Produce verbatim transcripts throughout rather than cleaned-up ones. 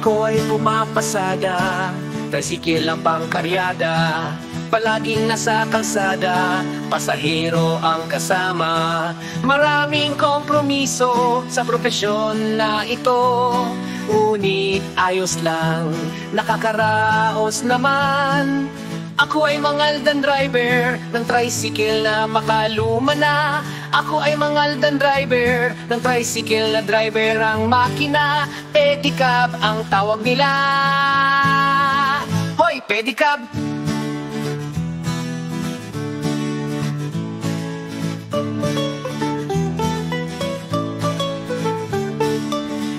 Ako ay pumapasada, tricycle ang pangkaryada. Palaging nasa kalsada, pasahero ang kasama. Maraming kompromiso sa propesyon na ito. Ngunit ayos lang, nakakaraos naman. Ako ay mangaldan driver ng tricycle na makaluma na. Ako ay mangaldan driver ng tricycle na driver ang makina. Pedicab ang tawag nila. Hoy, pedicab!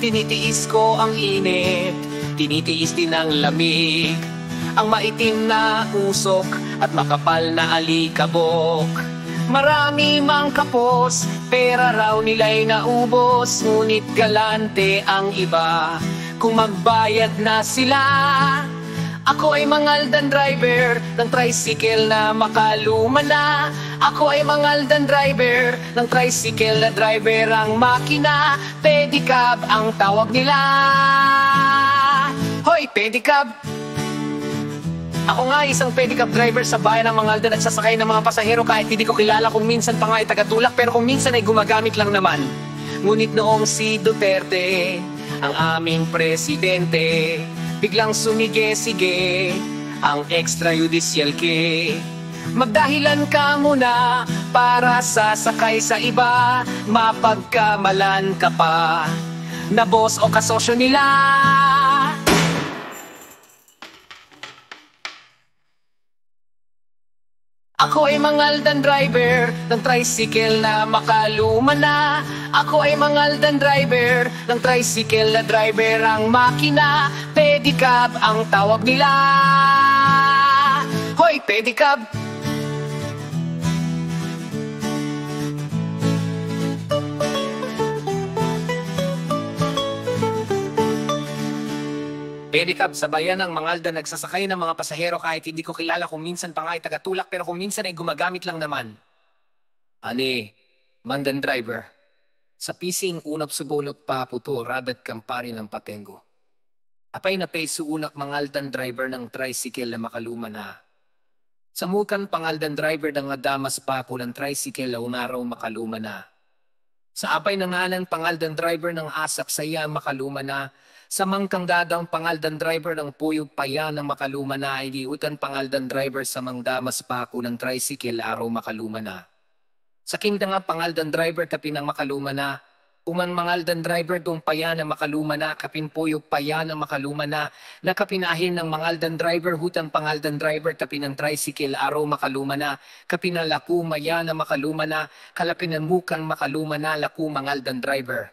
Tinitiis ko ang init, tinitiis din ang lamig, ang maitim na usok at makapal na alikabok. Marami mang kapos, pera raw nila'y naubos, ngunit galante ang iba kung magbayad na sila. Ako ay mangaldan driver ng tricycle na makaluma na. Ako ay mangaldan driver ng tricycle na driver ang makina. Pedicab ang tawag nila. Hoy, pedicab! Ako nga isang pedicab driver sa bayan ng Mangaldan, nagsasakay ng mga pasahero kahit hindi ko kilala, kung minsan pa nga ay taga-Tulak, pero kung minsan ay gumagamit lang naman. Ngunit noong si Duterte ang aming presidente, biglang sumige-sige ang extrajudicial case. Magdahilan ka muna para sasakay sa iba, mapagkamalan ka pa na boss o kasosyo nila. Ako ay mangaldan driver ng tricycle na makaluma na. Ako ay mangaldan driver ng tricycle na driver ang makina. Pedicab ang tawag nila. Hoy, pedicab! Pedicab sa bayan ng Mangaldan, nagsasakay ng mga pasahero kahit hindi ko kilala, kung minsan pa nga ay taga-Tulak, pero kung minsan ay gumagamit lang naman. Ani, mangaldan driver. Sa pising unap subunot pa puto radat kampari ng patenggo. Apay na pay suunak mangaldan driver ng tricycle na makaluma na. Samukan pangaldan driver ng adamas pa kunan tricycle a unaraw makaluma na. Sa apay na ngalan pangaldan driver ng asak saya makaluma na. Sa mangkang dadang pangaldan driver ng puyog paya na makaluma na, ay di utan pangaldan driver sa mangdamas pa kunan tricycle araw makaluma na. Sa kingda nga pangaldan driver kapin ang makaluma na. Uman mangaldan driver dong paya na makaluma na, kapin puyog paya na makaluma na. Nakapin ahin ng mangaldan driver, hutang pangaldan driver kapin ang tricycle araw makaluma na. Kapin ang laku maya na makaluma na. Kalapin ang mukang makaluma na, laku mangaldan driver.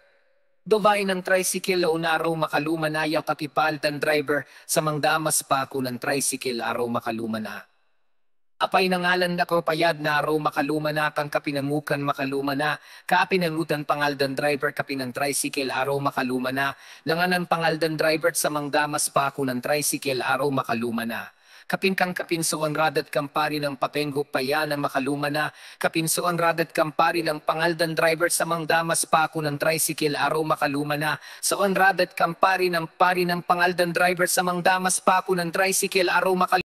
Dobain ang tricycle a unaraw makaluma na, ya kapipaldan driver sa mangdamas pa kunan tricycle araw makaluma na. Apay na ngalan na kapayad na araw makaluma na, kang kapinangukan makaluma na, kapinangutan pangaldan driver kapin ang tricycle araw makaluma na. Nanganan pangaldan driver sa mangdamas pa kunan tricycle araw makaluma na. Kapin kang kapinsuan radat kampari ng patenggo paya na makaluma na. Kapinsuan radat kampari ng pangaldan driver sa mangdamas pa kunan tricycle araw makaluma na. Suan radat kampari ng pari ng pangaldan driver sa mangdamas pa kunan tricycle araw makaluma